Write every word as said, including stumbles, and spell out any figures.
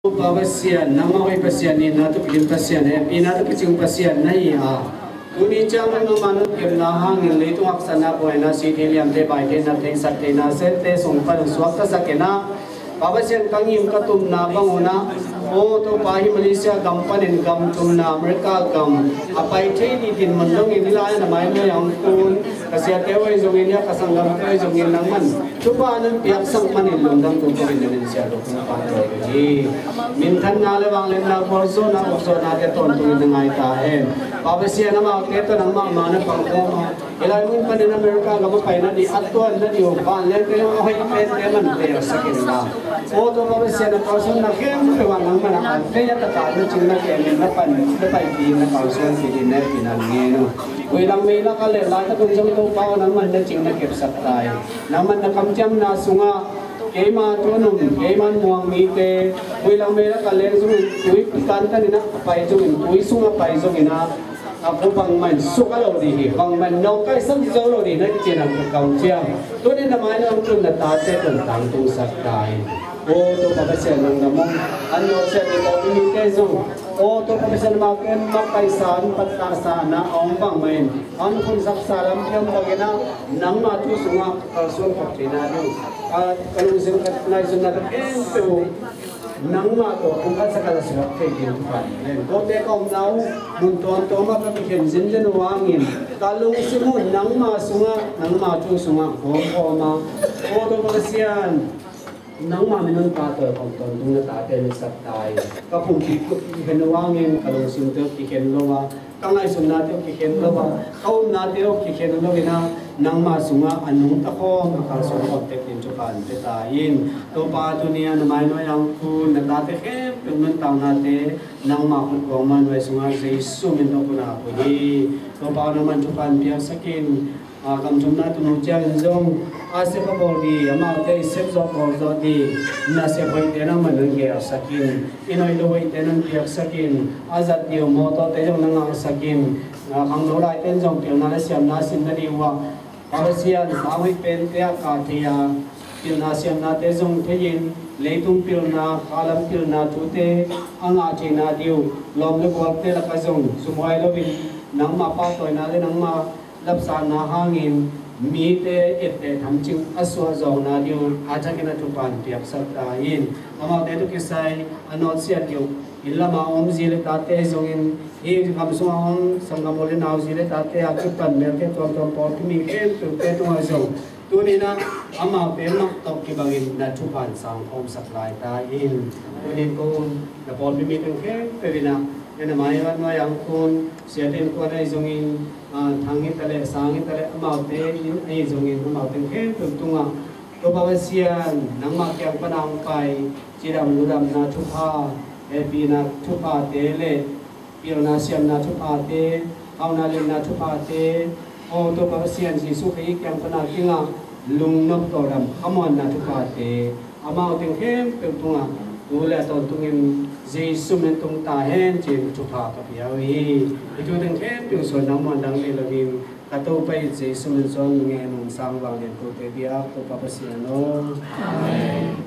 Topa Pasian, nangmah hoih Pasian, itna tawh kidim Pasian, hehpihna tawh kicing Pasian na hi a, tuni ciang nangmah na kepna hangin leitung haksatna, buaina, sih thei, liamte, bai thei, nat thei, sak thei, na sente sung pan suaktasak in a, Pa Pasian, ka ngim ka tumna bang un a, aw Topa, hih Malaysia gam panin gam thumna America gam a pai thei dingin mun dongin hih lai-ah na mai nuai-ah hong kun, ka siate uh ahi zongin, ka sanggamte uh ahi zongin, nangman thupha nong piaksak manin lungdam tung ko in, na min siangtho kong phat tawi hi. Minthanna le vangliatna, gualzawhna, vokzawhnate tawntungin na ngai ta hen. Pa Pasian, amaute tawh nangmah ma na pang khawm a, hih lai mun panin America gam a pai nading, a tuan nading uh vanlengte, a hoih pente man telsak in la, aw Topa Pasian, a kalsuanna khempeuh ah nangman a at thei a, takah na cing na kem in, na pan, na paipih in, na kalsuanpih in, na hehpihna ngen uh. Huih lam mei lak a le laitak un zong Topa aw, nangman na cing na kepsak ta hi. Nangman na kamciamna sungah keima tunum, keima muang mite, huih lam mei lak a leng zongin, tui kantan in a pai zongin, tui sung a pai zongin a, a ku bangmah in suk a lo ding hi, bangmah in nawngkaisak zo lo ding na kici-in a ka kamciam. Tuni na mai nuai-ah hong kun na tate tawh tangtungsak ta hi. Aw Topa Pasian, lungdam ung. An nawtsiat ding pawlpi mite zong, aw Topa Pasian, amau ken makaihsa, an pattahsa na a om bangmah in, an khunsak sa lam piang bangin a, nangma thu sungah kalsuan khop theihna ding, a, ka lungsim ka ngaihsutna khempeuh nangmah tawh pumkhat sakhat a suak thei ding thupha in. Kote ka omna uh mun tuamtuam ah ka kikhen zenzen uh hangin, ka lungsim uh nangma sungah, nangma thu sungah khawmkhawm a, aw Topa Pasian, nangma min hong phat tawi khawm tawntung na tate min sak ta hi. Ka pumpi uh kikhen uh hangin ka lungsim tawh kikhen lo a, ka ngaihsutnate uh kikhen lo a, ka upnate uh kikhen lo in a, nangma sungah a nungta khawm, a kalsuan khawm tek ding thupha hong pia ta in. Topa, tuni-a na mai nuai-ah hong kun na tate khempeuh nuntaknate nangma khut kuang mah nuai sungah Jesu min tawh ka ngen uh hi. Topa, nangman thupha hong piaksak in. A, gam thumna tun uh ciangin zong a sep a bawl ding, amaute i sep zawh bawl zawh ding nasep hoihte nangman hong gelsak in. Inn hoih lo hoihte nong piaksak in. A zat ding uh mawtawte zong na ngahsak in. A, khangno laite in zong pilna le siamna sin nading uh ah, Pa Pasian, a hoih pente ah kah thei a, pilna siamnate zong thei-in, leitung pilna, khalam pilna thute a ngah theihna ding uh, lawm le gualte lakah zong sumhuai loin, nangma pahtawina le nangma lapsakna hangin mite etteh thamcing a suahzawkna ding uh a thakin a thupha hong piaksak ta in. Amaute tawh kisai a nawtsiat ding uh, inn lamah a om zi le tate zongin, hih gam sungah a om sanggam u le nau zi le tate a kipan melkhia tuamtuam pawlpi mi khempeuhte tungah zong tuni-in ah amaute mah tawh kibangin na thupha hong sangkhawmsak lai ta in. Tuni-in ko na pawlpi mi teng khempeuh in ah, na mai nuai-ah hong kun siate innkuan ahi zongin, ah, Thang hi ta leh, Sang hi ta leh, amaute in ahi zongin, amaute khempeuh tungah Topa Pasian, nangmah kiang pana hong pai cidam ludamna thupha, hehpihna thuphate le pilna siamna thuphate, hauna lianna thuphate, aw Topa Pasian, Jesuh Khrih kiang pana kingah lungnop tawldam khamuanna thuphate, amau teng khempeuh tungah tu le a tawntungin Jesuh min tung ta hen ci-in thupha ka pia uh hi. Hih thu teng khempeuh suan nang muan dang nei loin ka Topa i Jesuh min suang ngen un sang vang lian kote biak Topa Pasian aw. Amen.